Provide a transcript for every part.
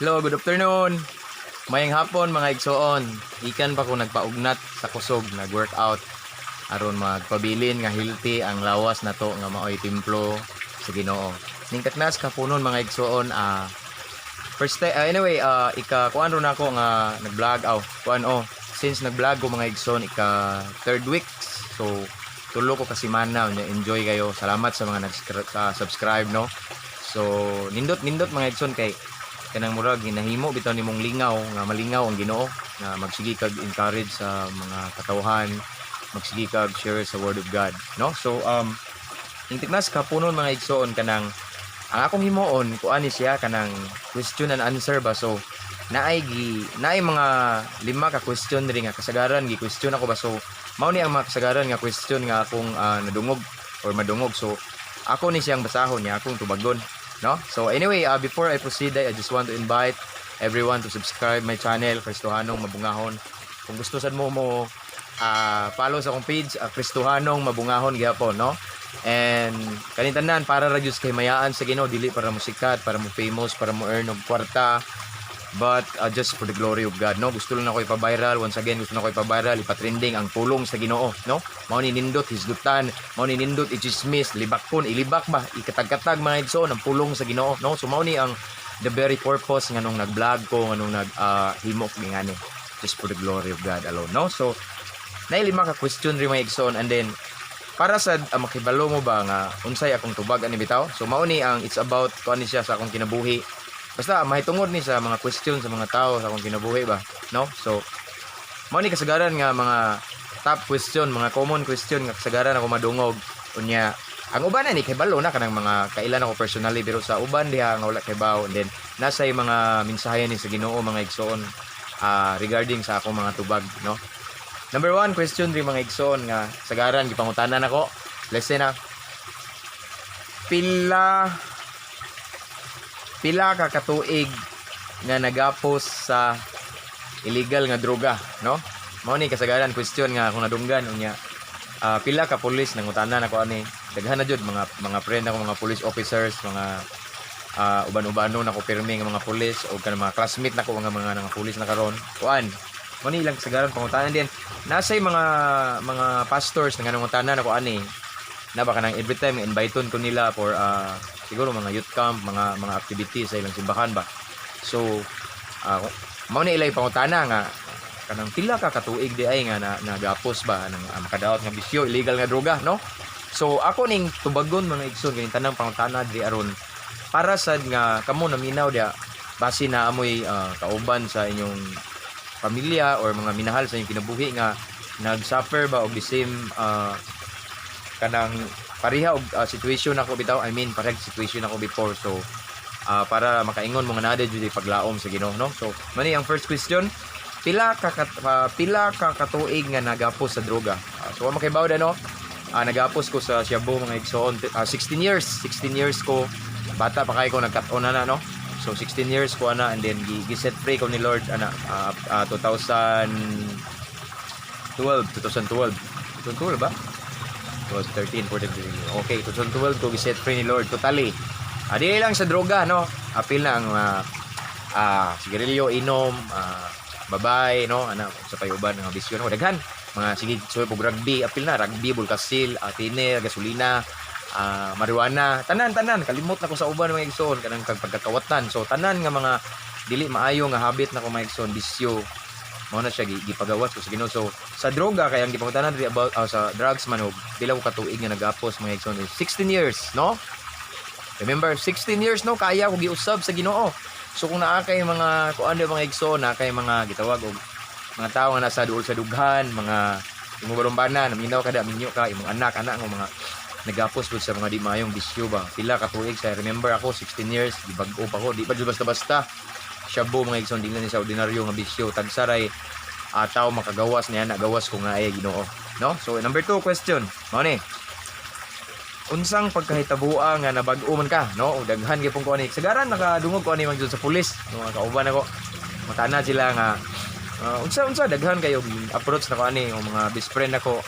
Hello, good afternoon. Maayong hapon, mga igsoon. Ikan pa ko nagpaugnat sa kusog, nag-workout aron magpabilin nga healthy ang lawas nato nga maoy templo sa Ginoo. Ning taknas kapunon, mga igsoon, first time, anyway, ika kuan ron ako nga nag-vlog aw, kuan oh, since nag-vlog ko, mga igsoon, ika third weeks. So tulo ko ka semana unya enjoy kayo. Salamat sa mga nag-subscribe, no. So nindot nindot, mga igsoon, kay kanang murag ginahimo bitaw nimong lingaw nga malingaw ang Ginoo nga magsige kag encourage sa mga katawhan, magsige kag share sa word of God, no. So ning tiknas kapunon, mga igsoon, kanang ang akong himuon kuan ni siya kanang question and answer ba. So naay mga lima ka question diri nga kasagaran gi question ako ba. So mao ni ang mga kasagaran nga question nga akong nadungog or madungog. So ako ni siyang basahon niya, akong tubagon, no. So anyway, before I proceed, I just want to invite everyone to subscribe my channel, Kristohanong Mabungahon. Kung gusto sad mo mo follow sa akong page, Kristohanong Mabungahon gihapon, no. And kaning tanan para ra gyud sa kahimayaan sa Ginoo, dili para mo sikat, para mo famous, para mo earn og kwarta, but just for the glory of God, no. Gusto lang ako ipa-viral. Once again, gusto na ako ipa-viral, ipa-trending ang pulong sa Ginoo, no. Mao ni nindot hisgutan, mao ni nindot i-chismis, libakon, ilibak ba, ikatag-katag, mga igsoon, ang pulong sa Ginoo, no. So mao ni ang the very purpose nga nung nag-vlog ko, nga nung nag himo ko ngani, just for the glory of God alone, no. So naay lima ka question ri, mga igsoon, and then para sa makibalo mo ba nga unsay akong tubag ani bitaw. So mao ni ang it's about kuan ni siya sa akong kinabuhi, basta mahitungod ni sa mga question sa mga tao sa akong kinabuhi ba, no. So mao ni kasagaran nga mga top question, mga common question nga kasagaran ako madungog. Unya ang uban na ni kay balo na kanang mga kailan ako personally, pero sa uban diha nga wala kay bawo, and then nasay mga mensahe ni sa Ginoo, mga igsoon, regarding sa akong mga tubag, no. Number one question ri, mga igsoon, nga sagaran gipangutanan nako. Listen na. Pila ka katuig nga nagapos sa illegal nga droga, no? Mao ni kasagaran question nga akong nadunggan. Unya pila ka pulis nangutana nako ani. Daghan na jud mga friend ako, mga police officers, mga uban-ubano nako pirmi nga mga pulis o kanang mga classmate nako nga mga pulis na karon. Kuan. Mao ni ilang kasagaran pangutana din. Nasay mga pastors nga nangutana nako ani na baka nang every time inviteon ko nila for siguro mga youth camp, mga activities sa ilang simbahan ba. So mao ni ilay pangutana nga kanang pila ka katuig di ay nga na, nagapos ba nang makadaot nga bisyo, illegal nga droga, no. So ako ning tubagon, mga igsoon, ganing tanang pangutana diri aron para sad nga kamo naminaw diya, base na amoy kauban sa inyong pamilya or mga minahal sa inyong kinabuhi nga nag-suffer ba og the same kanang pareha og situation ako bitaw. I mean, pareha situation ako before. So para makaingon mga nade jud paglaom sa Ginoo, no. So mani ang first question: pila ka katuig nga nagapos sa droga? So wa makaibaw da, no, nagapos ko sa shabu, mga igsoon, 16 years. 16 years ko, bata pa kay ko nagkat-on na na, no. So 16 years ko ana, and then gi set free ko ni Lord ana 2012, 2012, 2012 ba? 12, 13, 14, 15. Okay, 2012 ko gi-set free ni Lord totally. Dili lang sa droga, no. Apil na ang sigarilyo, inom, babay, no, ana sa payuban nga bisyo, no, daghan. Mga sige so pug rugby, apil na rugby, bulkasil, tiner, gasolina, marijuana, tanan tanan kalimot na ko sa uban, mga igsoon, kanang kag pagkakawatan. So tanan nga mga dili maayo nga habit na ko, mga igsoon, bisyo, mao na siya gipagawas ko sa Ginoo. So sa droga kay ang gipangutana diri about sa drugs man og pila ko katuig nga nagapos, mga igsoon, is 16 years, no. Remember, 16 years, no, kaya ko giusab sa Ginoo. So kung naa kay mga kuan mga igsoon, naa kay mga gitawag og mga tao nga nasa duol sa dughan, mga imo barumbana, naminaw ka da, minyo ka, imong anak, anak nga mga nagapos pud sa mga di maayong bisyo ba. Pila ka tuig sa remember ako 16 years, gibag-o pa ko, di pa jud basta-basta. Shabu, mga igsoon, di lang ni sa ordinaryo nga bisyo. Tagsaray tao makagawas niya, nagawas ko nga ay Ginoo, no. So number two question, mao ni: unsang pagkahitaboa nga nabag-o man ka, no? O daghan gyud pong ko ani. Sagaran nakadungog ko ani man jud sa pulis, no, mga kauban ako. Matana sila nga unsa unsa daghan kayo approach na ko ani o mga best friend nako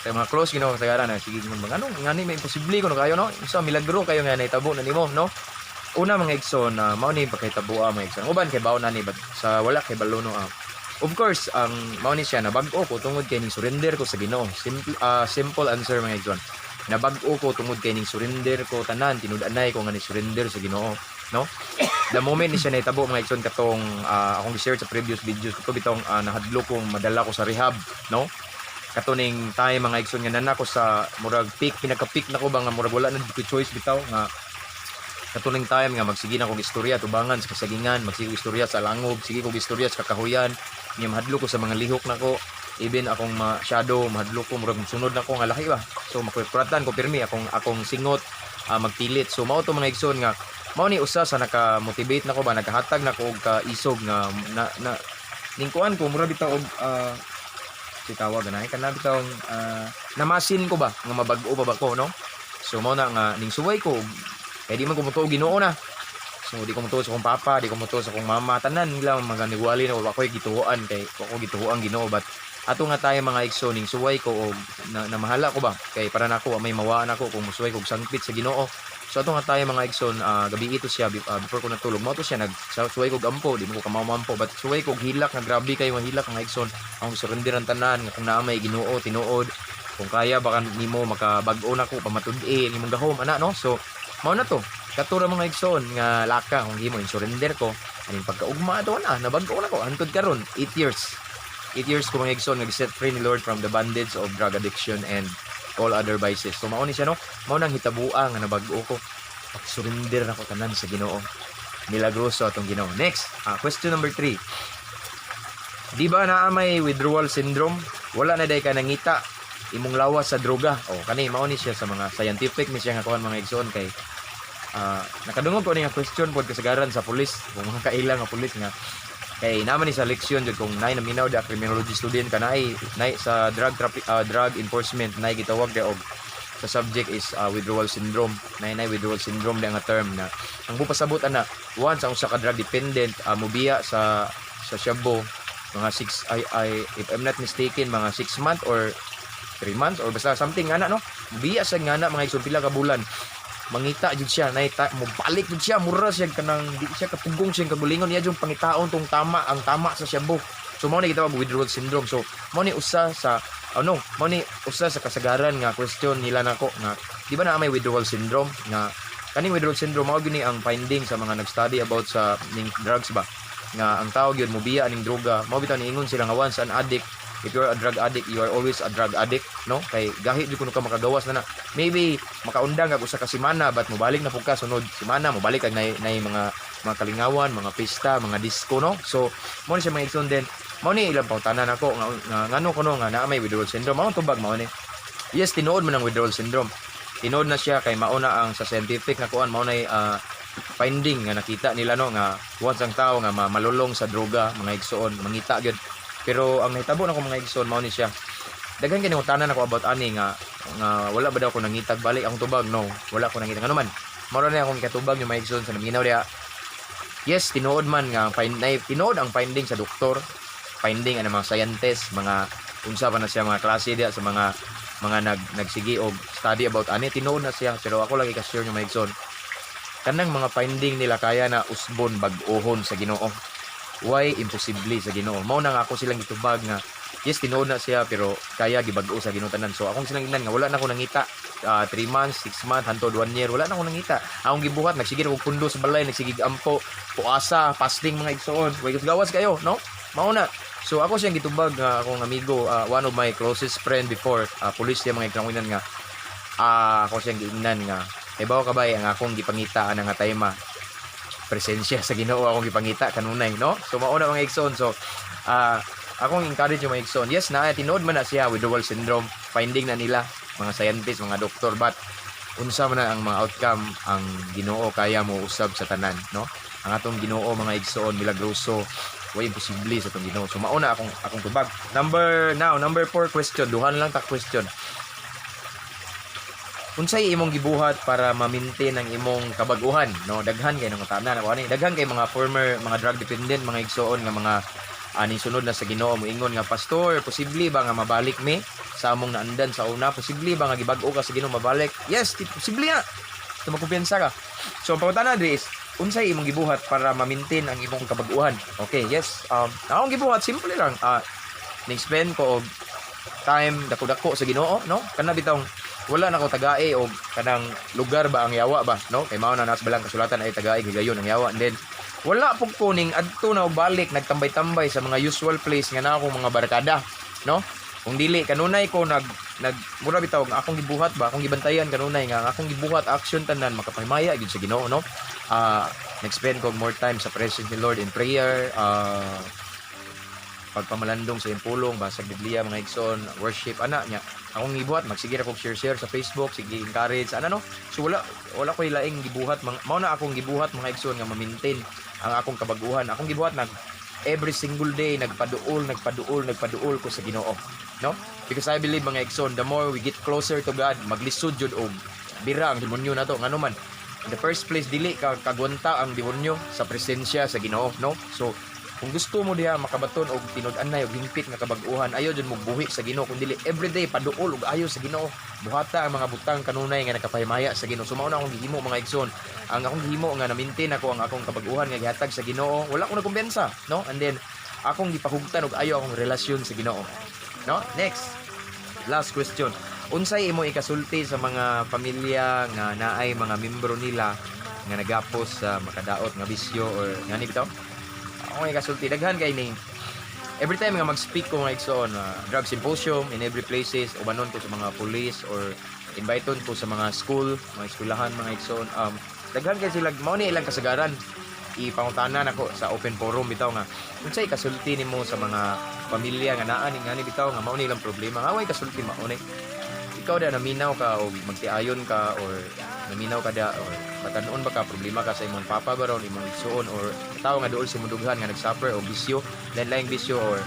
sa mga close Ginoo sagaran na sige man mga anong ngani may imposible ko no kayo, no, unsa milagro kayo nga nahitabo na nimo, no. Una, mga igsoon, na mao ni pagkahitaboa, mga igsoon. Uban kay bawo na ni, but sa wala kay balo, no, of course, ang mao ni siya, nabag-o ko tungod kay ning surrender ko sa Ginoo. Simple answer, mga igsoon. Nabag-o ko tungod kay ning surrender ko tanan, tinud-anay ko nga ni surrender sa Ginoo, no? The moment ni siya nahitabo, mga igsoon, katong akong share sa previous videos ko bitong nahadlok kong madala ko sa rehab, no? Kato ning time, mga igsoon, nga nana ko sa murag peak, pinaka-peak na ko ba nga murag wala na ko choice bitaw nga katuning time nga magsige na kog istorya tubangan sa kasagingan, magsige kog istorya sa langob, sige kog istorya sa kakahuyan niya, mahadlok ko sa mga lihok nako, even akong ma-shadow, mahadlok ko, murag sunod nako nga lahi ba. So makukuratan ko pirmi akong akong singot, magpilit. So mao to, mga igsoon, nga mao ni usa sa naka-motivate nako ba, nakahatag nako og kaisog nga na, na ningkuan ko, mura bitaw og si tawag na kana bitaw, namasin ko ba nga mabag-o pa ba ko, no? So mao na nga ning suway ko kay di man ko mutuo Ginoo na. So di ko mutuo sa akong papa, di ko mutuo sa akong mama, tanan nila mga nigwali na wa ko'y gituoan kay wa ko gituoan Ginoo. But ato nga tayo, mga igsoon, ning suway ko og na mahala ko ba kay para nako may mawaan ako kung musuway ko og sangpit sa Ginoo. So ato nga tayo, mga igsoon, gabi ito siya, before ko natulog, mao to siya, nag suway ko og ampo, di mo ko kamamampo, but suway ko og hilak nga grabe kayo nga hilak, mga igsoon, ang surrender ang tanan nga kung naa may Ginoo tinuod, kung kaya baka nimo makabag-o nako, pamatud-i imong gahom ana, no? So mao na to katura, mga igsoon, nga laka kung himo surrender ko aning pagkaugma ato na nabag-o na ko hantod karon. 8 years, 8 years ko, mga igsoon, nga set free ni Lord from the bondage of drug addiction and all other vices. So mao ni siya, no? Mao nang hitabua nga nabag-o ko, pag surrender nako tanan sa Ginoo. Milagroso atong Ginoo. Next, question number 3. Di ba naa may withdrawal syndrome? Wala na day ka nangita imong lawas sa droga. O kani mao ni siya sa mga scientific ni siya nga kuan, mga igsoon, kay nakadungog ko ni nga question pod kasagaran sa pulis, kung mga kaila nga pulis nga kay naman ni sa leksyon jud kung nay naminaw da criminology student ka, nay nay sa drug traffic, drug enforcement, nay gitawag da og sa subject is withdrawal syndrome. Nay nay withdrawal syndrome da nga term na ang bupasabot ana, once ang usa ka drug dependent mobiya sa shabu, mga 6, ay, if I'm not mistaken, mga 6 month or 3 months or basta something ana, no? Biya sa ngana, mga igsoon, pila ka bulan, mangita jud siya, nay mobalik jud siya, mura siya kanang di siya kapugong siya kagulingon niya jud pangitaon tong tama, ang tama sa shabu. So mao ni gitawag withdrawal syndrome. So mao ni usa sa ano, mao ni usa sa kasagaran nga question nila nako nga di ba na may withdrawal syndrome, nga kaning withdrawal syndrome mao gyud ni ang finding sa mga nag-study about sa ning drugs ba, nga ang tao gyud mobiya aning droga. Mao bitaw niingon sila nga once an addict, if you're a drug addict, you are always a drug addict, no? Kay gahi jud kuno ka makagawas na na. Maybe makaundang kag usa ka semana, but mobalik na pud ka sunod semana, mobalik kag nay mga kalingawan, mga pista, mga disco, no? So mao ni siya, mga igsoon. Then mao ni ilang pangutana nako nga ngano kuno nga naa may withdrawal syndrome. Mao ang tubag mao ni, yes, tinuod man ang withdrawal syndrome, tinuod na siya kay mao na ang sa scientific nga kuan, mao nay finding nga nakita nila, no, nga once ang tao nga malulong sa droga, mga igsoon, mangita gyud. Pero ang nahitabo nako, mga igsoon, mao ni siya, daghan kay nangutana nako about ani nga nga wala ba daw ko nangitag balik. Ang tubag, no, wala ko nangitag. Ano man, mao na akong katubag yung mga igsoon sa naminaw diha. Yes, tinuod man nga find na, tinuod ang finding sa doktor, finding ang mga scientists, mga unsa pa na siya mga klase diha sa mga nagsige og study about ani, tinuod na siya. Pero ako lang ika-share nyo, mga igsoon, kanang mga finding nila kaya na usbon, bag-ohon sa Ginoo. Why imposible sa Ginoo. Mao na nga ako silang gitubag nga yes, tinuod na siya, pero kaya gibag-o sa Ginoo tanan. So akong silang ingnan nga wala na ko nangita 3 months, 6 months, hantod 1 year, wala na ko nangita. Akong gibuhat, nagsige og pundo sa balay, nagsige ampo, puasa, fasting, mga igsoon. Way gawas kayo, no? Mao na. So ako siyang gitubag nga akong amigo, one of my closest friend before, police siya, mga igsoon, nga ako siyang giingnan nga ibaw ka bay, ang akong gipangita ana nga time, presensya sa Ginoo akong gipangita kanunay, no? So mao na, mga igsoon. So akong encourage yung mga igsoon, yes na tinuod man na siya withdrawal syndrome, finding na nila mga scientists, mga doktor, but unsa man na ang mga outcome, ang Ginoo kaya mo usab sa tanan, no? Ang atong Ginoo, mga igsoon, milagroso. Way imposible sa atong Ginoo. So mao na akong tubag. Number now, number 4 question. Duhan lang ta question. Unsay imong gibuhat para ma-maintain ang imong kabag-uhan, no? Daghan kay nang tanan ako ani, daghan kay mga former mga drug dependent, mga igsoon, nga mga ani sunod na sa Ginoo, moingon nga, "Pastor, posible ba nga mabalik mi sa among naandan sa una? Posible ba nga gibag-o ka sa Ginoo, mabalik?" Yes, posible nga. So magkumpiyansa ka. So ang pangutana diri is Unsay imong gibuhat para ma-maintain ang imong kabag-uhan? Okay, yes. Akong gibuhat, simple lang. Ning-spend ko og time dako-dako sa Ginoo, no? Kana bitawng wala na ko tagae og kanang lugar ba ang yawa ba, no? Kay mao na nas balang kasulatan ay tagae higayon ang yawa. And then wala pud ko ning adto na og balik nagtambay-tambay sa mga usual place nga na akong mga barkada, no? Kung dili kanunay ko nag nag mura bitaw nga akong gibuhat ba, akong gibantayan kanunay nga ang akong gibuhat, action tanan makapahimaya gyud sa Ginoo, no? Nag-spend ko og more time sa presence ni Lord in prayer, pagpamalandong sa iyong pulong, basag Biblia, mga igsoon, worship ana niya. Akong gibuhat, magsige ra kog share-share sa Facebook, sige encourage ana, no? So wala wala koy laing gibuhat, mao na akong gibuhat, mga igsoon, nga ma-maintain ang akong kabaguhan. Akong gibuhat, nag every single day nagpaduol, nagpaduol, nagpaduol ko sa Ginoo, no? Because I believe, mga igsoon, the more we get closer to God, maglisod jud og bira ang demonyo nato. Ngano man, in the first place, dili ka kagwanta ang demonyo sa presensya sa Ginoo, no? So kung gusto mo diha makabaton og tinud-anay og hingpit nga kabag-uhan, ayo jud mo buhi sa Ginoo, kun dili everyday paduol og ayo sa Ginoo, buhata ang mga butang kanunay nga nakapahimaya sa Ginoo. So mao na akong gihimo, mga igsoon. Ang akong gihimo nga na-maintain ako ang akong kabag-uhan nga gihatag sa Ginoo, wala ko nagkumpiyansa, no? And then akong gipahugtan og ayo akong relasyon sa Ginoo, no? Next, last question: unsay imo ikasulti sa mga pamilya nga naay mga membro nila nga nagapos sa makadaot nga bisyo or ngani bitaw? Ako ikasulti, daghan kay ni every time nga mag-speak ko, mga igsoon, drug symposium in every places, ubanon ko sa mga police or inviteon ko sa mga school, mga eskwelahan, mga igsoon, daghan kay sila, mao ni ilang kasagaran ipangutana nako sa open forum bitaw nga unsay kasulti nimo sa mga pamilya nga naa ni ngani bitaw nga mao ni ilang problema. Nga way kasulti, mao ni ikaw da naminaw ka o magtiayon ka or naminaw ka da or batanon ba ka, problema ka sa imong papa ba ron, imong igsuon or tawo nga duol sa imong dughan nga nag-suffer og bisyo, lain bisyo or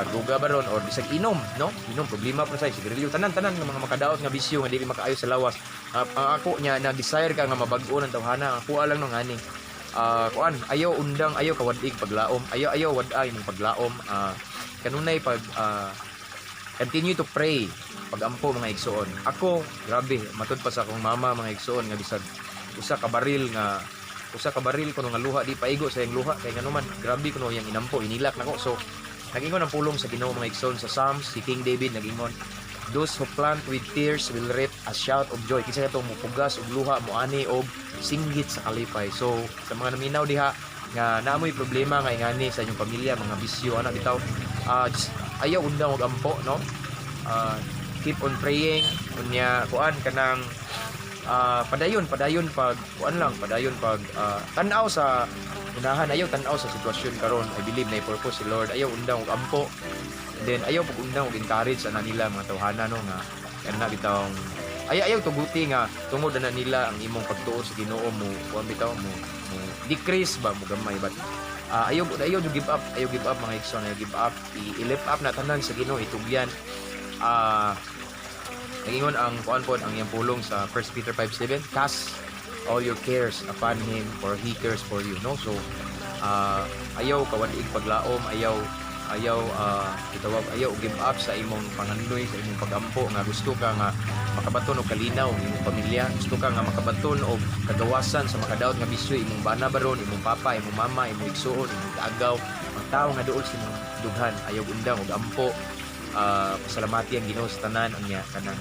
droga ba ron or bisag inom, no? Inom, problema pa sa sigarilyo, tanan tanan nga mga makadaot nga bisyo nga dili makaayo sa lawas. Ang ako niya na desire ka nga mabag-o ng tawhana, ang kuha lang no ngani, kuan, ayaw undang, ayaw kawadig paglaom, ayaw ayaw wad-ay imong paglaom. Kanunay pag continue to pray, pagampo, mga igsuon. Ako, grabe, matud pa sa akong mama, mga igsuon, nga bisag usa ka baril kuno nga luha di paigo sa iyang luha kay ngano man grabe kuno iyang inampo, inilak nako. So nagingon ang pulong sa Ginoo, mga igsoon, sa Psalms, si King David nagingon, "Those who plant with tears will reap a shout of joy." Kinsa katong mupugas og luha, moani og singgit sa kalipay. So sa mga naminaw diha nga naamoy problema nga ingani sa inyong pamilya, mga bisyo ana bitaw, just ayaw undang og ampo, no? Keep on praying unya kuan kanang padayon padayon pag kuan lang, padayon pag tan-aw sa unahan, ayaw tan-aw sa sitwasyon karon. I believe na purpose si Lord. Ayaw undang og ampo. And then ayaw pag undang og encourage ana nila mga tawhana, no, nga kana bitawng ayaw ayaw tuguti nga tungod ana nila ang imong pagtuo sa Ginoo mo kuan bitaw mo decrease ba, mo gamay, but ayaw ayaw give up, ayaw give up, mga igsoon, ayaw give up. I-lift up na tanan sa Ginoo, itugyan. Nagingon ang kuan pod, ang iyang pulong sa 1 Peter 5:7, "Cast all your cares upon him, for he cares for you," no? So ayaw kawad-ig paglaom, ayaw ayaw itawag, ayaw give up sa imong pangandoy, sa imong pagampo nga gusto ka nga makabaton og kalinaw imong pamilya, gusto ka nga makabaton og kagawasan sa makadaot nga bisyo imong bana baron, imong papa, imong mama, imong igsuon, imong kaagaw, ang tao nga duol sa imong dughan. Ayaw undang og ampo. Pasalamati ang Ginoo sa tanan unya kanang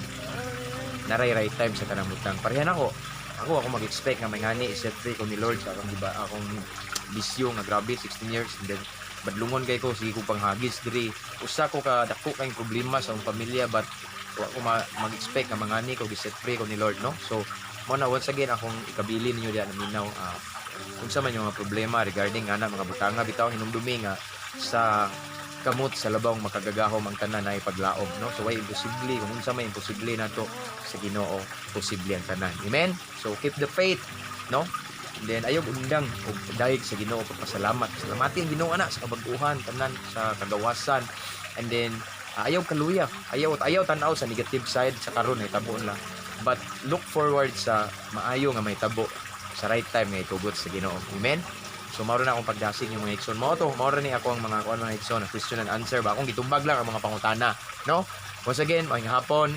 naray right time sa tanang butang. Parehan ako, ako mag-expect nga may ngani set free ko ni Lord sa akong giba, akong bisyo nga grabe 16 years. And then badlungon kay ko, sige ko panghagis diri, usa ko ka dako kayong problema sa akong pamilya, but wa ko mag-expect nga mangani ko gi-set free ko ni Lord, no? So mo na, once again, akong ikabili ninyo diha naminaw, unsa man yung mga problema regarding ana mga butanga bitaw, hinumdumi nga sa kamot sa labawng makagagahom ang tanan ay paglaom, no? So way imposible. Kung unsa may imposible nato, sa Ginoo posible ang tanan. Amen. So keep the faith, no? And then ayaw undang og dayeg sa Ginoo, pagpasalamat, salamati ang Ginoo ana sa kabag-uhan tanan, sa kagawasan. And then ayaw kaluya, ayaw ayaw tan-aw sa negative side sa karon ay tabuon lang, but look forward sa maayo nga may tabo sa right time nga itugot sa Ginoo. Amen. So mao na akong pagdasig yung mga igsoon. Mao to, mao ra ni ako ang mga kuan, mga igsoon, question and answer ba. Akong gitubag lang ang mga pangutana, no? Once again, maayong hapon,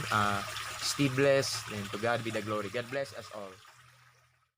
stay blessed and to God be the glory. God bless us all.